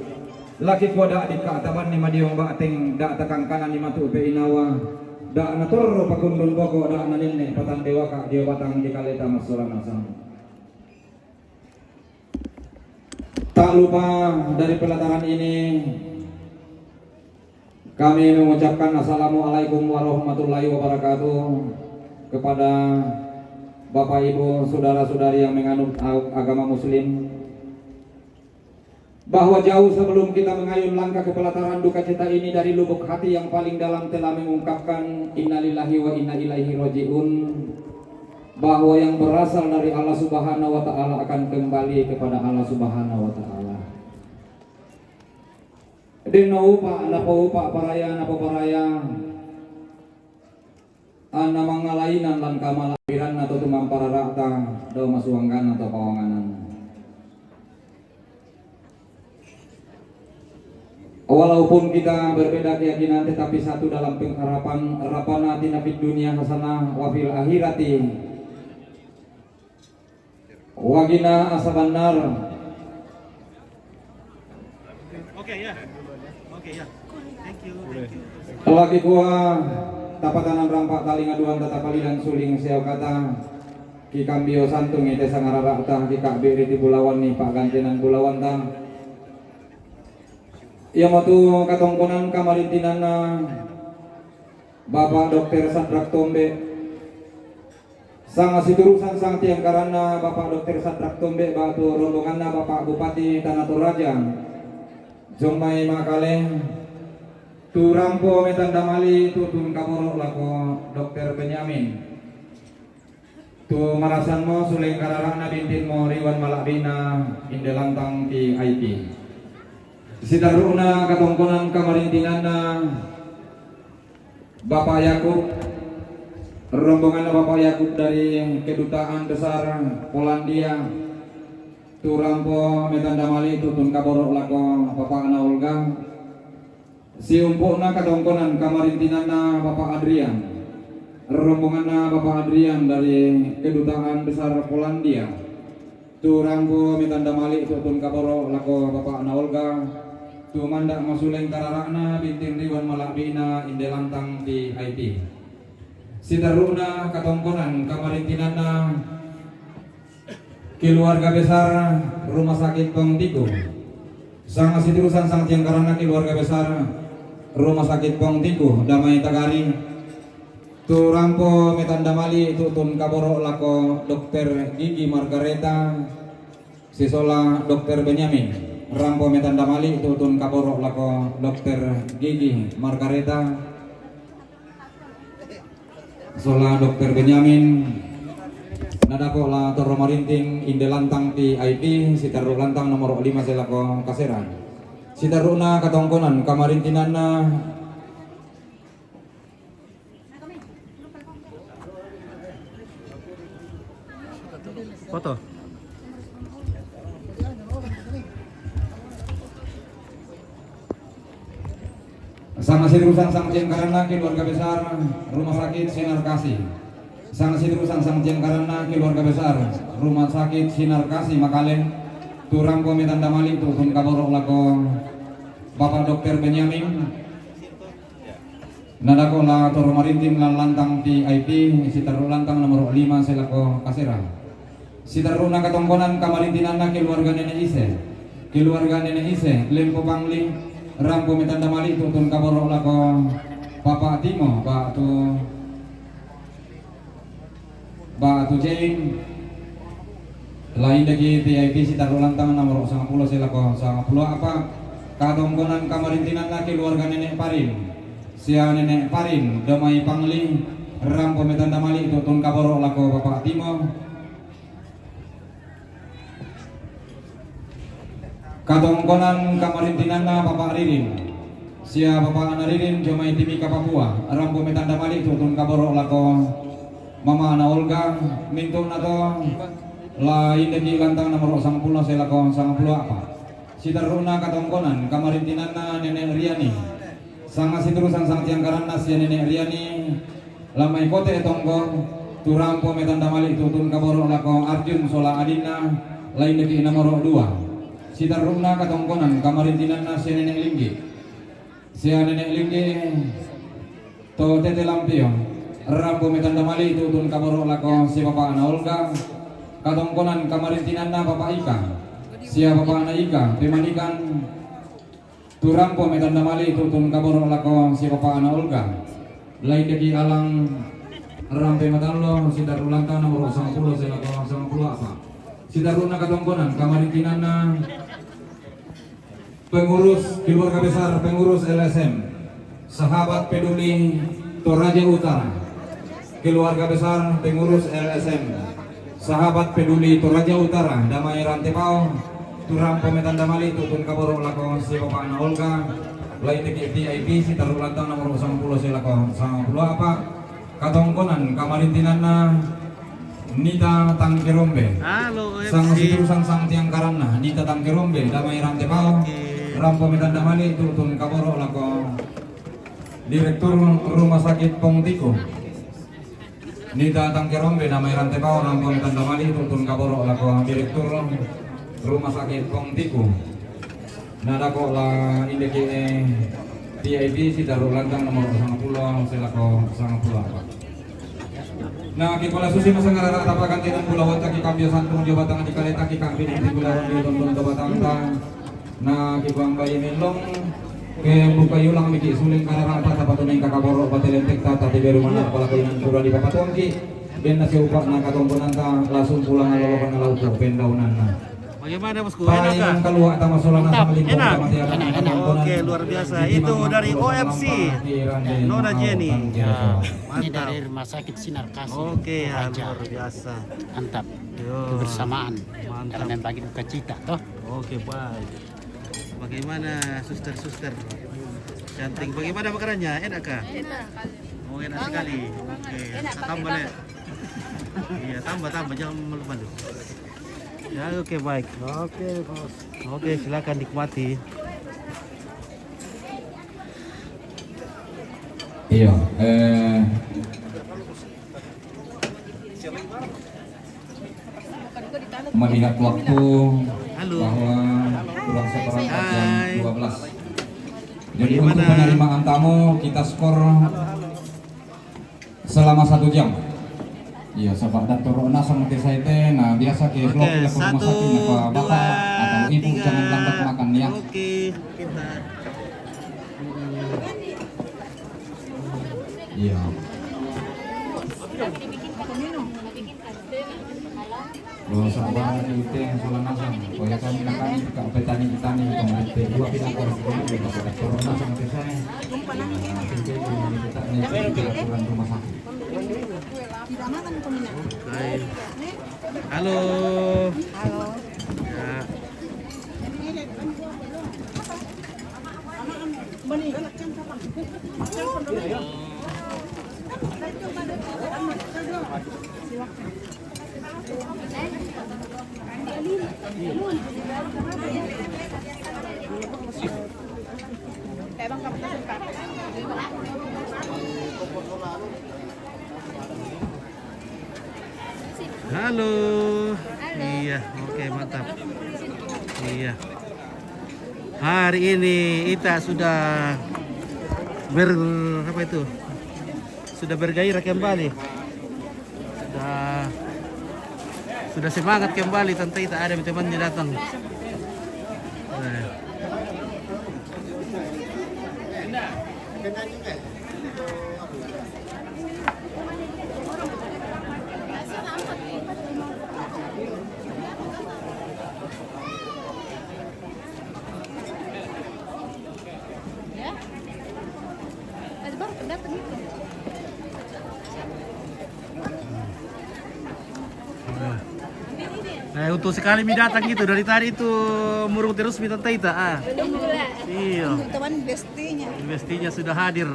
Laki ko da' dikka' tabanni madiong ba'teng, da' takangkananni matu' pe inawa, da' natorro pakundun boko', da' naninne' patandewaka' dio batang di kaleta massola nasang. Tak lupa dari pelataran ini kami mengucapkan assalamualaikum warahmatullahi wabarakatuh kepada Bapak Ibu, saudara-saudari yang menganut a-, agama Muslim, bahwa jauh sebelum kita mengayun langkah ke pelataran duka cita ini, dari lubuk hati yang paling dalam telah mengungkapkan innalillahi wa inna ilaihi raji'un, bahwa yang berasal dari Allah Subhanahu wa Ta'ala akan kembali kepada Allah Subhanahu wa Ta'ala. Denno upa', napaupa' paraya, napaparaya, anna mangalainan lan kamalapiranna to tumamparara'ta dao masuangganna to pawanganan. Walaupun kita berbeda keyakinan, tetapi satu dalam pengharapan, Rabbana atina fid dunya hasanah wa fil akhirati wa qina azabannar. Oke, ya. Oke, ya. Thank you, thank you. Laki kua, tapatanan rampa' talinga duan tatapalidan suling seokata, kikambio santung ite sangarara'ta, kika'bi' riti bulawanni pa'gantenan bulawanta. Iamotu katongkonan kamarintinanna Bapak Dokter Sadrak Tombe, sanga siturusan sangtiangkaranna Bapak Dokter Sadrak Tombe ba'tu rombonganna Bapak Bupati Tana Toraja, jommai Makale, tu rampo metanda mali' tu'tun kaboro' lako Dokter Benyamin. Tu marasanmo suleng karara'na bintinmo riwan mala'bi'na inde lantang V I P. Siterru'na katongkonan kamarintinanna Bapak Yakub, rombonganna Bapak Yakub dari Kedutaan Besar Polandia, tu rampo metanda mali' tu'tun kaboro' lako Bapa'na Olga. Siumpu'na katongkonan kamarintinanna Bapak Adrian, rombonganna Bapak Adrian dari Kedutaan Besar Polandia, tu rampo metanda mali' tu'tun kaboro' lako Bapa'na Olga, tu manda' masuleng karara'na bintin riwan mala'bi'na inde lantang V I P. Siterru'na katongkonan kamarintinanna keluarga besar Rumah Sakit Pong Tiku. Sanga siturusan sangtiangkaranna keluarga besar Rumah Sakit Pong Tiku, Damai Tagari. Tu rampo metanda mali' tu'tun kaboro' lako Dokter Gigi Margareta sisola Dokter Benyamin. Rampo metanda mali' tu'tun kaboro' lako Dokter Gigi Margareta sola Dokter Benyamin. Nadako' la torro marinting inde lantang V I P, siterru' lantang nomoro' lima selako kasera. Siterru'na katongkonan kamarintinanna. Foto. Sanga siturusan sangtiangkaranna keluarga besar Rumah Sakit Sinar Kasih. Sanga siturusan sangtiangkaranna keluarga besar Rumah Sakit Sinar Kasih Makale. Tu rampo metanda mali' tu'tun kaboro' lako Bapak Dokter Benyamin. Nadako' la torro marinting lan lantang V I P, siterru' lantang nomoro' lima selako kasera. Siterru'na katongkonan kamarintinanna keluarga Nenek Ise. Keluarga Nenek Ise, Lempo Pangli, rampo metanda mali' tu'tun kaboro' lako Papa Timo, ba'tu, ba'tu Cein. La indaki V I P siterru' lantang nomoro' sangpulo selako sangpulo a'pa'. Katongkonan kamarintinanna keluarga Nenek Parin. Sia Nenek Parin, Damai Pangli, rampo metanda mali' tu'tun kaboro' lako Papa Timo. Katongkonan kamarintinanna Papa Ririn. Sia Papa'na Ririn, Jomai Timika Papua, rampo metanda mali' tu'tun kaboro' lako Mama'na Olga, mintu'na to La indeki lantang nomor sangpulo selako sangpulo apa. Siterruna katongkonan kamarintinanna Nenek Riani. Sanga situru sang tiangkaranna sia Nenek Riani. Lamai kote tongko, turampo metanda mali tutun kaboro lako Arjun sola adinna, la indeki nomor dua. Siterruna katongkonan kamarintinanna sia Nenek Linggi. Sia Nenek Linggi to tete lampio. Rampo metanda mali tutun kaboro lako sia bapakna Olga. Katongkonan kamarintinanna Bapak Ika. Sia bapakna Ika, pemanikan turampo metanda mali tutun kaboro lako sia bapakna Olga. Lain deki alang rampe matallo, sitarru lantang nomor sangpulo selako sangpulo apa. Sitarruna katongkonan kamarintinanna pengurus keluarga besar pengurus L S M, Sahabat Peduli Toraja Utara. Keluarga besar pengurus L S M, Sahabat Peduli Toraja Utara, damai rante pao, turampo metanda mali tutun kaboro lako sia bapakna Olga, lain deki V I P, sitarru lantang nomor sangpulo selako sangpulo apa, katongkonan kamarintinanna Nita Tangkerombe. Halo, Sang F C. Situ sang sang tiangkaranna, Nita Tangkerombe, damai rante pao, Oke. Rampo metanda mali tutun kaboro lako Direktur Rumah Sakit Pongtiku. Nita Tangkerombe, damai rante pao, rampo metanda mali tutun kaboro lako Direktur Rumah Sakit Pongtiku. Nadako la indeki, eh, V I P, sitarru lantang nomor sangpulo selako sangpulo apa. Na, kipala susi masangara rata paganti dan pulawon taki kambio santung dio batang di kaleta ki kambio di pulawon dio tondon to batang ta. Na, kipuang bayi melong ke buka yulang miki suling karara ta tapatu neng kakaboro patelentek ta tapi beru mana kepala kainan pura di papatuang ki. Ben nasi upak na katongkonan ta langsung pulang lolokan lauto pendaunan na. Bagaimana, Bosku? Enak kah? Mantap, enak. Enak, enak. Oke, luar biasa. Itu dari O M C, Nona Jenny. Ya, ini dari Rumah Sakit Sinar Kasih. Oke, ya, luar biasa. Mantap. Yo. Kebersamaan. Mantap. Karena membagi duka cita, toh. Oke, baik. Bagaimana, suster-suster? Cantik. Bagaimana makanannya? Enak kah? Enak. Oh, enak sekali. Oke. Tambah, Le. Iya, tambah, tambah. Jangan malu-malu. Ya, oke, baik. Oke, Bos. Oke, silakan nikmati. Iya, eh, melihat waktu bahwa kurang seperempat jam dua belas. Jadi, untuk penerimaan tamu, kita skor selama satu jam. Iya, sebab dato' ro' nasang te saite, nah, biasa ke vlog ke rumah sakit, apa bapak atau ibu jangan lambat makan, ya. Oke, pintar. Iya. Lo sabar, ite yang salah nasang. Kaya kami nakani ka petani-petani, kami te dua pinakor, kami te dato' ro' nasang te saite. Nah, ite yang kita nih, kita aturan rumah sakit. Hai. Halo. Halo. Ya. Halo. Halo. Iya, oke, mantap. Iya. Hari ini ita sudah ber-, apa itu? Sudah bergairah kembali. Sudah, sudah semangat kembali, tante ita ada temannya datang. Nah. Ya. Tadi baru datang itu. Nah, untuk sekali mi datang gitu, dari tadi itu murung terus mi tante ita, ah. Iya. Untuk teman bestinya. Bestinya sudah hadir.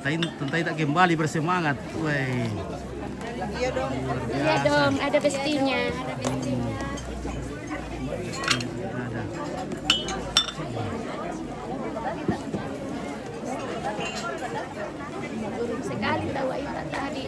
Tain-, tante ita kembali bersemangat. Woi. Iya dong, ada bestinya. Sekali tahu Aita tadi.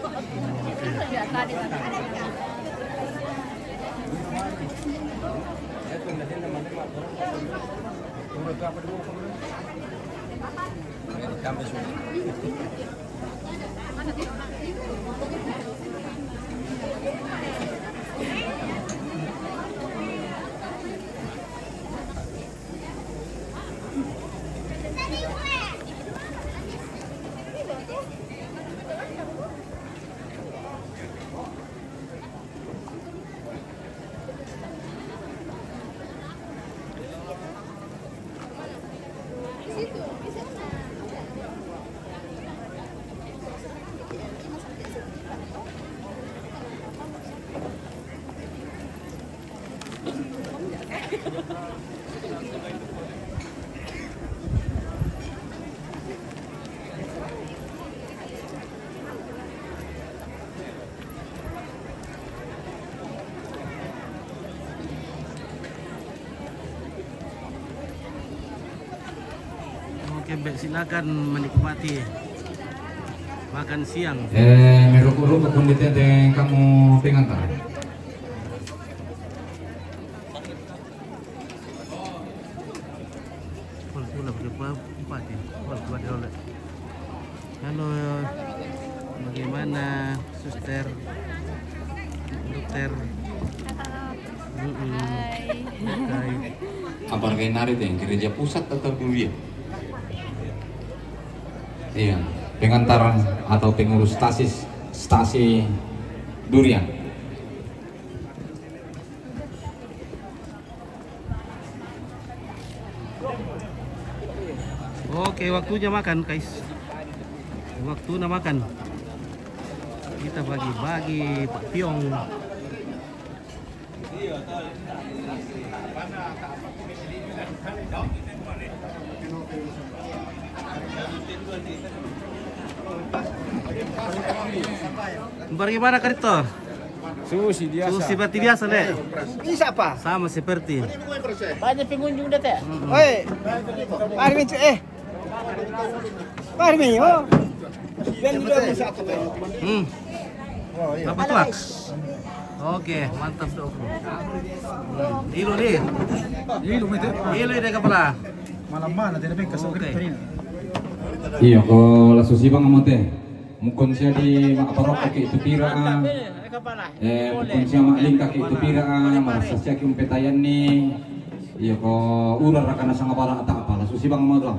Oke, Mbak, silakan menikmati makan siang. Eh, meruku-ruku kondite te kamu pengantar. Wala, wala, wala, wala, wala, wala, wala, wala. Halo, bagaimana, suster? Dokter? Mm-mm. Hai. Hai. Apa kayak nari tuh, yang gereja pusat atau durian? Iya, pengantar atau pengurus stasis, stasi durian. Oke, waktunya makan, guys. Waktunya makan. Kita bagi-bagi, Pak Piong. Bagaimana, Karito? Sushi biasa. Sushi seperti biasa, Le? Ini siapa? Sama seperti. Banyak pengunjung datang. Mm-mm. Oi. Parmi, eh. Parmi, oh. Dan juga bisa. Hmm. Apa tuh, Aks? Oke, mantap dong. Hmm. Ilu nih. Ilu itu. Ilu deh kepala. Malam mana tidak bengkas. Oke. Iya, ko la sushi bang amote. Mukon sia di makaparoko ki tu pira, eh, mukon sia maklingka ki tu pira, marasa sia ki umpetayan ni. Iya, ko ura rakana sanga bara tak apa, la sushi bang amote.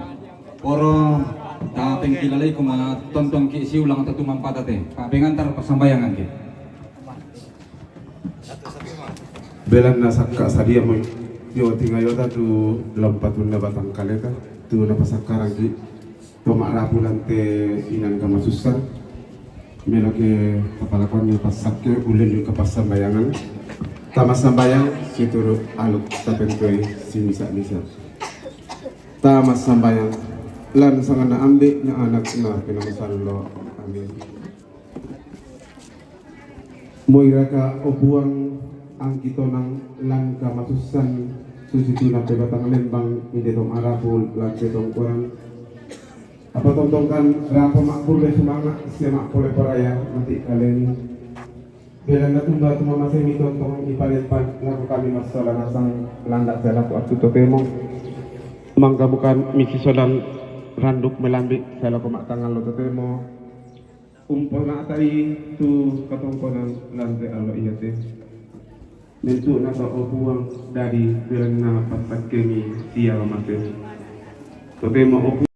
Poro ta pengkilalai ko ma tontong ki siulang ta tumampa ta te. Pa pengantar pasambayangan ki. Belanna sakka sadia moi. Yo tingayota tu lampatunna batang kaleta tu napasakkarangki to ma'rapu lan te inan kamasussan. Melo ke tapalakuanni passakke ullenni kapassambayangan. Tamassambayang situru aluk tapentoi simisa-misa. Tamassambayang lan sanganna Ambe' na Anak na Penamasallo. Amin. Moiraka, o Puang, angki tonang lan kamasussan, susitu na pebatang lembang, inde to ma'rapu lan te tongkonan. Apa tontongkan rapa ma'kurre sumanga' sia ma'pole paraya mati kaleni. Belanna tumba tu mamasemi tontong ipalempan lako kami massola nasang landa' sia lako attu totemo. Mangkabukan misisolan randuk melambi' sia lako ma'tangallo totemo. Umpanatai tu katongkonan lan te allo iate. Nentu'na to, o Puang, dadi belanna passakkemi sia mate. Totemo, o Puang.